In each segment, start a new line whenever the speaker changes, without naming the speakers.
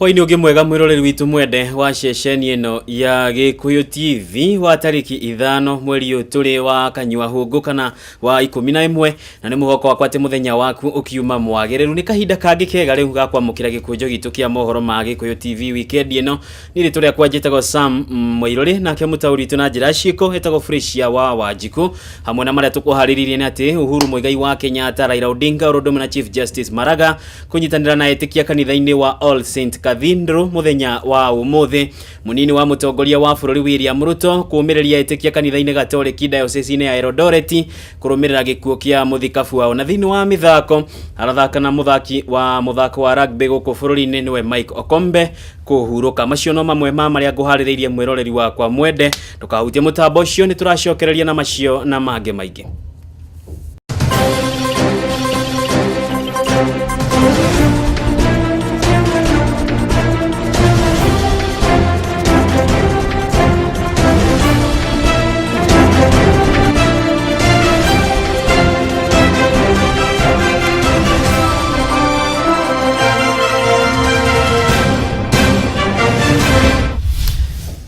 Hwainĩ ũngĩ mwega mwĩroreri witũ mwende wa ceceni ĩno ya Gĩkũyũ TV wa tarĩki 5 mweri ũyũ tũrĩ wa kanyua hũngũ kana wa 11, na nĩ mũhoko wakwa atĩ mũthenya waku ũkiuma mwagĩrĩru. Nĩ kahinda kangĩ kega rĩu ga kwamũkĩra gĩkũnjo gitũ kĩa mohoro ma Gĩkũyũ TV weekend ĩno. Niĩ rĩtwa rĩakwa njĩtagwo Sam Mwairũrĩ, nake mũtaũri witũ na njĩra ya ciĩko etagwo Freshia wa Wanjikũ. Hamwe na marĩa tũkũharĩrĩirie nĩ atĩ Uhuru Muigai wa Kenyatta, Raila Odinga ũrũndũ ũmwe na Chief Justice Maraga kũnyitanĩra na etĩkia kanitha-inĩ wa All Saint Cathedral mũthenya wa ũmũthĩ. Mũnini wa mũtongoria wa bũrũri William Ruto kũũmĩrĩria etĩkia kanitha-inĩ Gatoreki diocese-inĩ ya Eldoret kũrũmĩrĩra gĩkuũ kĩa mũthikabu wao. Na thĩinĩ wa mĩthako, arathaka na mũthaki wa mũthako wa rugby gũkũ bũrũri-inĩ nĩwe Mike Okombe kũhurũka. Macio no mamwe ma marĩa ngũharĩrĩirie mwĩroreri wakwa mwende. Ndũkahutie mũtambo ũcio, nĩ tũracokereria na macio na mangĩ maingĩ.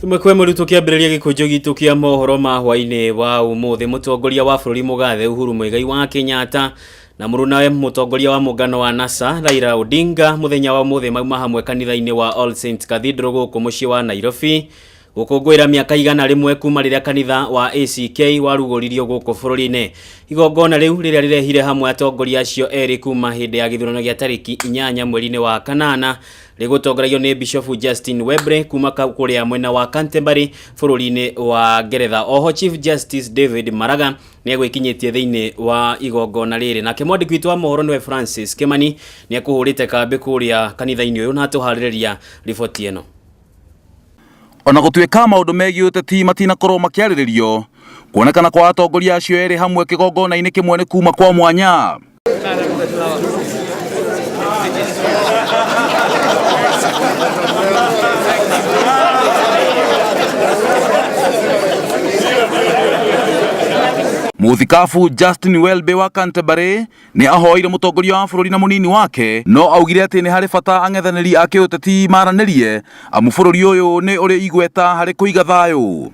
Ĩmwe kwa ĩmwe rĩu tũkĩambĩrĩria gĩkũnjo gitũ kĩa mohoro ma hwainĩ wa ũmũthĩ. Mũtongoria wa bũrũri mũgathe Uhuru Muigai wa Kenyatta na mũrunawe mũtongoria wa mũngano wa NASA Raila Odinga mũthenya wa ũmũthĩ mauma hamwe kanitha-inĩ wa All Saints Cathedral gũkũ mũciĩ wa Nairobi gũkũngũĩra mĩaka 100 kuma rĩrĩa kanitha wa ACK warugũririo gũkũ bũrũri-inĩ. Igongona rĩu rĩrĩa rĩrehire hamwe atongoria acio erĩ kuma hĩndĩ ya gĩthurano gĩa tarĩki 8 mweri-inĩ wa kanana, rĩgũtongoragio nĩ Bishofu Justin Webre kuma kũrĩa mwena wa Canterbury bũrũri-inĩ wa Ngeretha. Oho Chief Justice David Maraga nĩ egwĩkinyĩtie thĩinĩ wa igongona rĩrĩ. Nake mwandĩki witũ wa mohoro nĩwe Francis Kimani nĩ ekũhũrĩte kambĩ kũrĩa kanitha-inĩ ũyũ na atũharĩrĩria riboti ĩno.
Ona gũtuĩka maũndũ megiĩ ũteti matinakorwo makĩarĩrĩrio, kuonekana kwa atongoria acio erĩ hamwe kĩgongona-inĩ kĩmwe nĩ kuma kwa mwanya. Mũthikabu Justin Welby wa Canterbury nĩ ahoire mũtongoria wa bũrũri na mũnini wake, no augire atĩ nĩ harĩ bata ang'ethanĩri a kĩũteti maranĩrie amu bũrũri ũyũ nĩ ũrĩ igweta harĩ kũiga thayũ.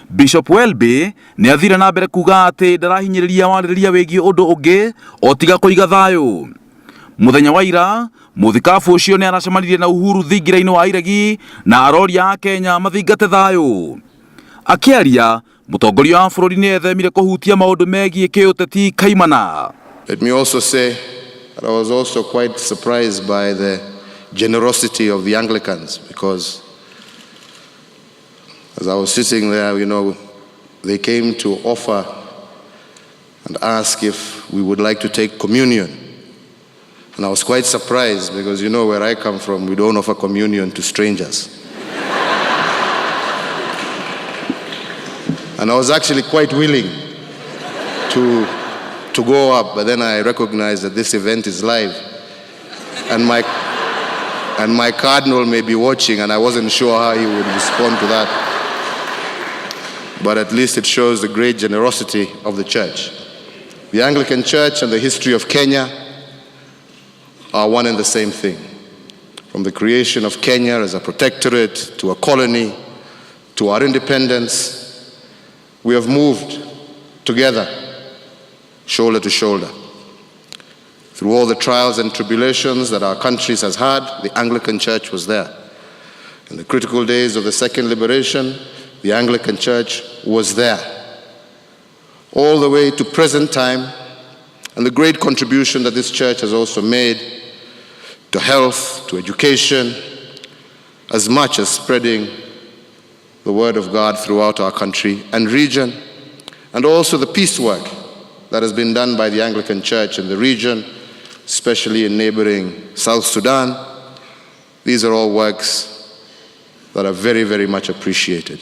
Bishop Welby nĩ athire na mbere kuga atĩ ndarahinyĩrĩria warĩrĩria wĩgiĩ ũndũ ũngĩ o tiga kũiga thayũ. Mũthenya wa ira, mũthikabu ũcio nĩ aracemanirie na Uhuru thingira-inĩ wa Iregi na aroria a Kenya mathingate thayũ. Akĩaria, mũtongoria wa bũrũri nĩ ethemire kũhutia maũndũ megiĩ kĩũteti kaimana.
Let me also say that I was also quite surprised by the generosity of the Anglicans, because as I was sitting there, they came to offer and ask if we would like to take communion. And I was quite surprised because, where I come from, we don't offer communion to strangers. And I was actually quite willing to go up, but then I recognized that this event is live and my cardinal may be watching, and I wasn't sure how he would respond to that. But at least it shows the great generosity of the church. The Anglican Church and the history of Kenya are one and the same thing. From the creation of Kenya as a protectorate to a colony to our independence, we have moved together, shoulder to shoulder. Through all the trials and tribulations that our countries has had, the Anglican Church was there. In the critical days of the Second Liberation, the Anglican Church was there. All the way to present time, and the great contribution that this church has also made to health, to education, as much as spreading the word of God throughout our country and region, and also the peace work that has been done by the Anglican Church in the region, especially in neighboring South Sudan. These are all works that are very, very much appreciated.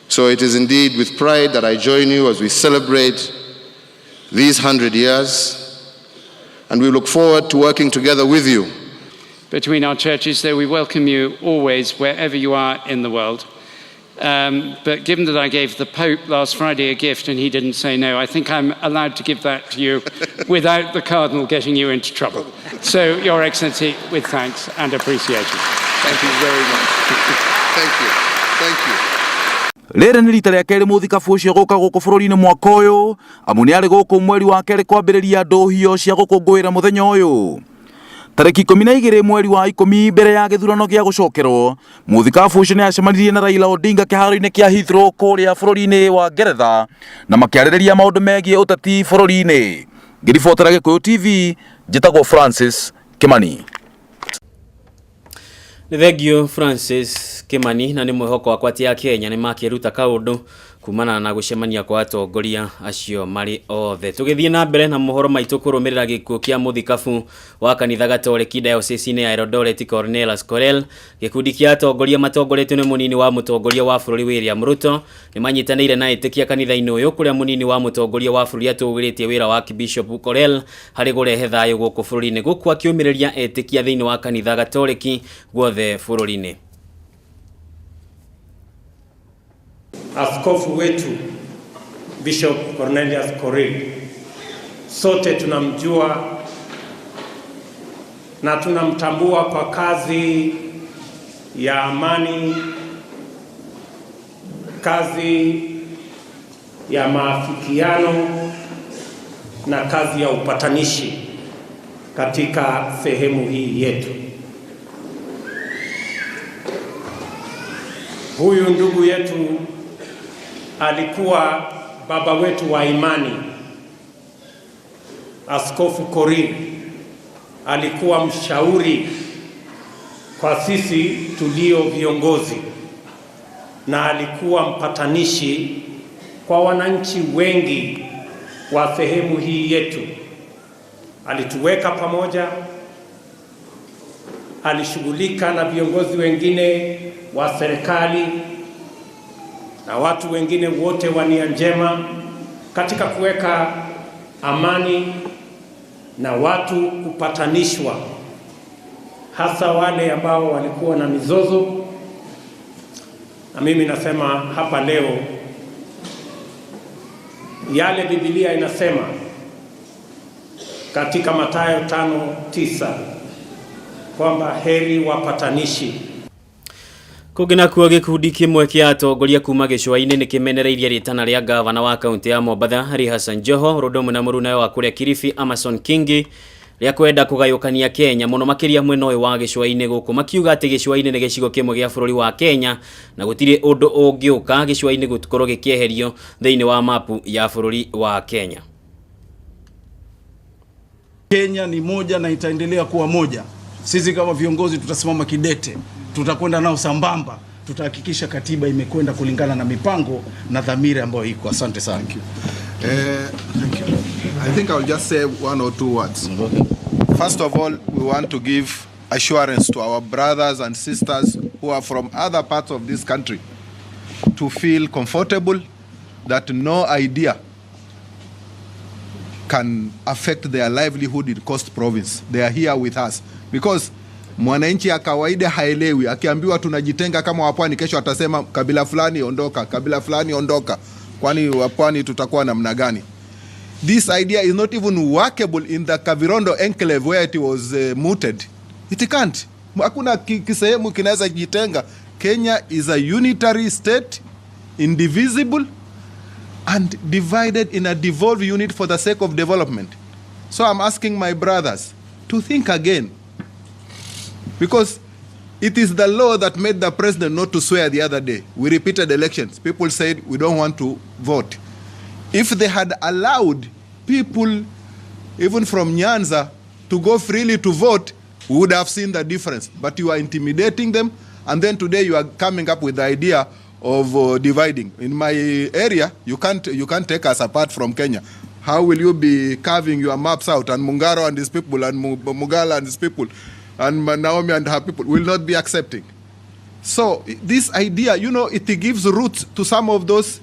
So it is indeed with pride that I join you as we celebrate these 100 years, and we look forward to working together with you.
Between our churches, though, we welcome you always, wherever you are in the world. But given that I gave the Pope last Friday a gift and he didn't say no, I think I'm allowed to give that to you without the Cardinal getting you into trouble. So, Your Excellency, with thanks and appreciation.
Thank you very much. Thank you. Thank you.
Rĩrĩ nĩ rita rĩa kerĩ mũthikabu ũcio gũka gũkũ bũrũri-inĩ mwaka ũyũ, amu nĩ arĩ gũkũ mweri wa kerĩ kwambĩrĩria ndũhio cia gũkũngũĩra mũthenya ũyũ. Tarĩki 12 mweri wa 10 mbere ya gĩthurano gĩa gũcokerwo, mũthikabu ũcio nĩ acemanirie na Raila Odinga kĩharo-inĩ kĩa Heathrow kũrĩa bũrũri-inĩ wa Ngeretha na makĩarĩrĩria maũndũ megiĩ ũteti bũrũri-inĩ. Ngĩribotera Gĩkũyũ TV, njĩtagwo Francis Kimani.
Nĩ thengio Francis Kimani, na nĩ mwĩhoko wakwa atĩ a Kenya nĩ makĩruta kaũndũ kumana na gũcemania kwa atongoria acio marĩ othe. Tũgĩthiĩ na mbere na mohoro maitũ, kũrũmĩrĩra gĩkuũ kĩa mũthikabu wa kanitha Gatoreki diocese-inĩ ya Eldoret Cornelius Korel, gĩkundi kĩa atongoria matongoretio nĩ mũnini wa mũtongoria wa bũrũri William Ruto nĩ manyitanĩire na etĩkia kanitha-inĩ ũyũ, kũrĩa mũnini wa mũtongoria wa bũrũri atũgĩrĩtie wĩra wa Bishop Korel harĩ kũrehe thayũ gũkũ bũrũri-inĩ, gũkũ akĩũmĩrĩria etĩkia thĩinĩ wa kanitha Gatoreki guothe bũrũri-inĩ.
Askofu wetu Bishop Cornelius Korir, sote tunamjua na tunamtambua kwa kazi ya amani, kazi ya maafikiano na kazi ya upatanishi katika sehemu hii yetu. Huyu ndugu yetu alikuwa baba wetu wa imani. Askofu Korir alikuwa mshauri kwa sisi tulio viongozi na alikuwa mpatanishi kwa wananchi wengi wa sehemu hii yetu. Alituweka pamoja, alishughulika na viongozi wengine wa serikali na watu wengine wote wa nia njema katika kuweka amani na watu kupatanishwa, hasa wale ambao walikuwa na mizozo. Na mimi nasema hapa leo yale Biblia inasema katika Mathayo 5:9 kwamba heri wapatanishi.
Kũngĩ nakuo, gĩkundi kĩmwe kĩa atongoria kuma gĩcũa-inĩ nĩ kĩmenereirie rĩtana rĩa gavana wa kaunti ya Mombatha Ali Hassan Joho ũndũ ũmwe na mũrunawe wa kũrĩa Kilifi Amason Kingi rĩa kwenda kũgayũkania Kenya, mũno makĩria mwena ũyũ wa gĩcũa-inĩ, gũkũ makiuga atĩ gĩcũa-inĩ nĩ gĩcigo kĩmwe gĩa bũrũri wa Kenya na gũtirĩ ũndũ ũngĩũka gĩcũa-inĩ gũkorwo gĩkĩeherio thĩinĩ wa mapu ya bũrũri wa Kenya.
Kenya ni moja na itaendelea kuwa moja. Sisi kama viongozi tutasimama kidete, tutakwenda nao sambamba, tutahakikisha katiba imekwenda kulingana na mipango na dhamira ambayo iko. Asante sana.
Thank you. Thank you. I think I'll just say one or two words. First of all, we want to give assurance to our brothers and sisters who are from other parts of this country to feel comfortable that no idea can affect their livelihood in Coast Province. They are here with us because mwananchi ya kawaida haelewi. Akiambiwa tunajitenga kama wapwani, kesho atasema kabila fulani ondoka, kabila fulani ondoka, kwani wapwani tutakuwa namna gani? This idea is not even workable in the Kavirondo enclave where it was mooted. It can't. Hakuna kisehemu kinaweza jitenga. Kenya is a unitary state, indivisible and divided in a devolved unit for the sake of development. So I'm asking my brothers to think again, because it is the law that made the president not to swear the other day. We repeated elections. People said we don't want to vote. If they had allowed people, even from Nyanza, to go freely to vote, we would have seen the difference. But you are intimidating them, and then today you are coming up with the idea of dividing. In my area, you can't take us apart from Kenya. How will you be carving your maps out? And Mungaro and his people, and Mugala and his people, and Naomi and her people will not be accepting. So this idea, it gives roots to some of those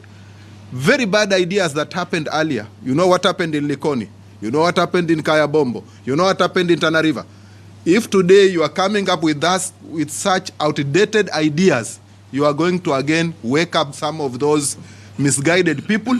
very bad ideas that happened earlier. You know what happened in Likoni. You know what happened in Kayabombo. You know what happened in Tana River. If today you are coming up with us with such outdated ideas, you are going to again wake up some of those misguided people.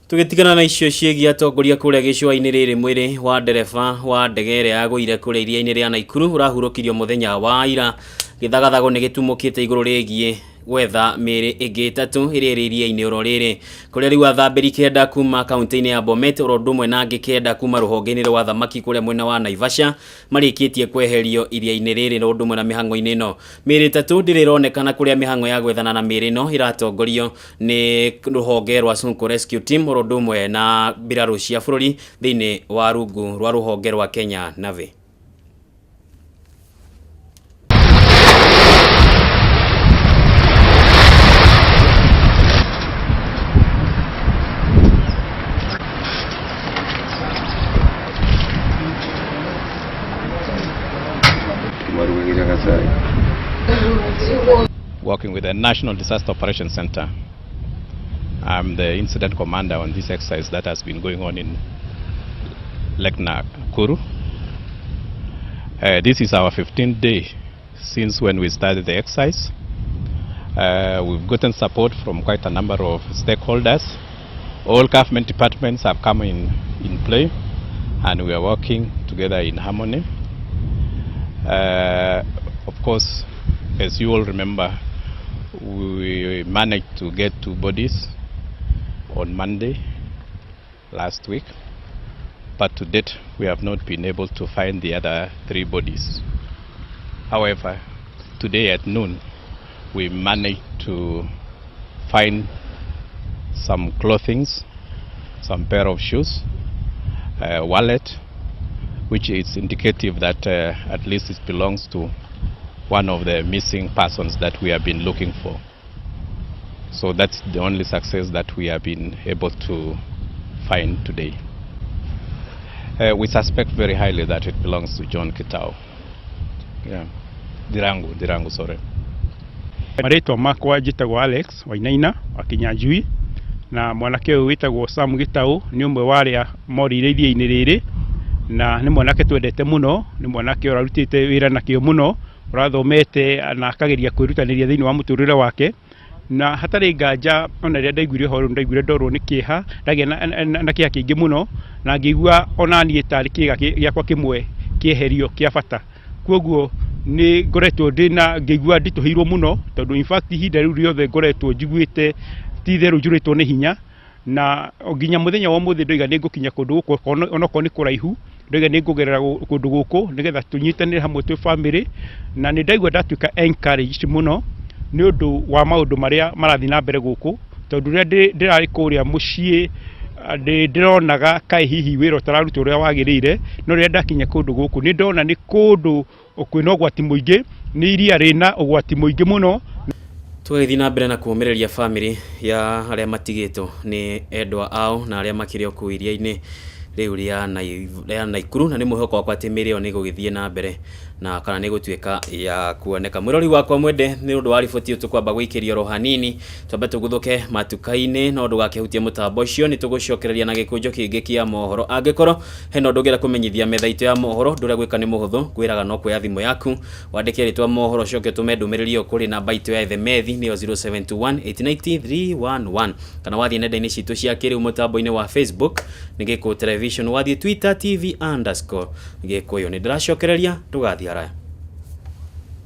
Tũgĩtigana na icio ciĩgiĩ atongoria kũrĩa gĩcũa-inĩ, rĩrĩ mwĩrĩ wa ndereba wa ndege ĩrĩa yagũire kũrĩa iria-inĩ rĩa Naikuru ũrahurũkirio mũthenya wa ira. Gĩthagathago nĩ gĩtumũkĩte igũrũ rĩgiĩ gwetha mĩĩrĩ ĩngĩ ĩtatũ ĩrĩa ĩrĩ iria-inĩ oro rĩrĩ, kũrĩa rĩu athambĩri 9 kuma kaunti-inĩ ya Bomet oro ũndũ ũmwe na angĩ 9 kuma rũhonge-inĩ rwa thamaki kũrĩa mwena wa Naivasha marĩkĩtie kweherio iria-inĩ rĩrĩ oro ũndũ ũmwe na mĩhang'o-inĩ ĩno. Mĩĩrĩ ĩtatũ ndĩrĩ ĩronekana kũrĩa mĩhang'o ya gwethana na mĩĩrĩ ĩno ĩratongorio nĩ rũhonge rwa Sonko Rescue Team oro ũndũ ũmwe na mbirarũ cia bũrũri thĩinĩ wa rungu rwa rũhonge rwa Kenya Navy.
Working with the National Disaster Operations Center. I'm the incident commander on this exercise that has been going on in Lake Nakuru. This is our 15th day since when we started the exercise. We've gotten support from quite a number of stakeholders. All government departments have come in play, and we are working together in harmony. Of course, as you all remember, we managed to get 2 bodies on Monday last week, but to date we have not been able to find the other 3 bodies. However, today at noon we managed to find some clothing, some pair of shoes, a wallet, which is indicative that at least it belongs to one of the missing persons that we have been looking for. So that's the only success that we have been able to find today. We suspect very highly that it belongs to John Gitau. Yeah. Dirangu, sorry.
Marĩtwa makwa njĩtagwo Alex Wainaina wa Kinyanjui, na mwanake ũyũ wĩtagwo Sam Gitau nĩ ũmwe wa arĩa morĩire iria-inĩ rĩrĩ, na nĩ mwanake twendete mũno, nĩ mwanake ũrarutĩte wĩra na kĩo mũno, ũrathomete na akageria kwĩrutanĩria thĩinĩ wa mũtũrĩre wake. Na hatarĩ nganja ona rĩrĩa ndaiguire ũhoro ndaiguire ndorwo nĩ kĩeha, ndagĩa na kĩeha kĩingĩ mũno, na ngĩigua ona niĩ tarĩ kĩĩga gĩakwa kĩmwe kĩeherio kĩa bata. Kwoguo nĩ ngoretwo ndĩna ngĩigua nditũhĩirwo mũno, tondũ in fact ihinda rĩu rĩothe ngoretwo njiguĩte ti itherũ njũrĩtwo nĩ hinya, na nginya mũthenya wa ũmũthĩ ndoiga nĩ ngũkinya kũndũ gũkũ, onokorwo nĩ kũraihu, ndoiga nĩ ngũgerera kũndũ gũkũ nĩgetha tũnyitanĩre hamwe twĩ family, na nĩ ndaigua ndatuĩka encouraged mũno nĩ ũndũ wa maũndũ marĩa marathiĩ na mbere gũkũ, tondũ rĩrĩa ndĩrarĩ kũrĩa mũciĩ ndĩronaga kaĩ hihi wĩra ũtararutwo ũrĩa wagĩrĩire, no rĩrĩa ndakinya kũndũ gũkũ nĩ ndona nĩ kũndũ kwĩna ũgwati mũingĩ, nĩ iria rĩna ũgwati mũingĩ mũno.
Tũgagĩthiĩ na mbere na kũũmĩrĩria family ya arĩa matigĩtwo nĩ endwa ao na arĩa makĩrĩ o kũu iria-inĩ rĩu rĩa Naikuru, na nĩ mwĩhoko wakwa atĩ mĩĩrĩ ĩyo nĩ ĩgũgĩthiĩ na mbere na kana nĩ ĩgũtuĩka ya kuoneka. Mwĩrori wakwa mwende, nĩ ũndũ wa riboti ĩyo tũkwamba gũikĩria oro hanini, twambe tũguthũke matuka-inĩ, no ndũgakĩhutie mũtambo ũcio, nĩ tũgũcokereria na gĩkũnjo kĩngĩ kĩa mohoro. Angĩkorwo hena ũndũ ũngĩenda kũmenyithia metha itũ ya mohoro, ndũrĩa gwĩka nĩ mũhũthũ, ngwĩraga no kuoya thimũ yaku, wandĩke rĩtwa mohoro, ũcoke ũtũme ndũmĩrĩri ĩyo kũrĩ namba itũ ya ethemethi, nĩyo 0721 890 311, kana wathiĩ nenda-inĩ citũ cia kĩrĩu mũtambo-inĩ wa Facebook nĩ Gĩkũyũ Television, wathiĩ Twitter TV underscore Gĩkũyũ. Nĩ ndĩracokereria, ndũgathiĩ haraya.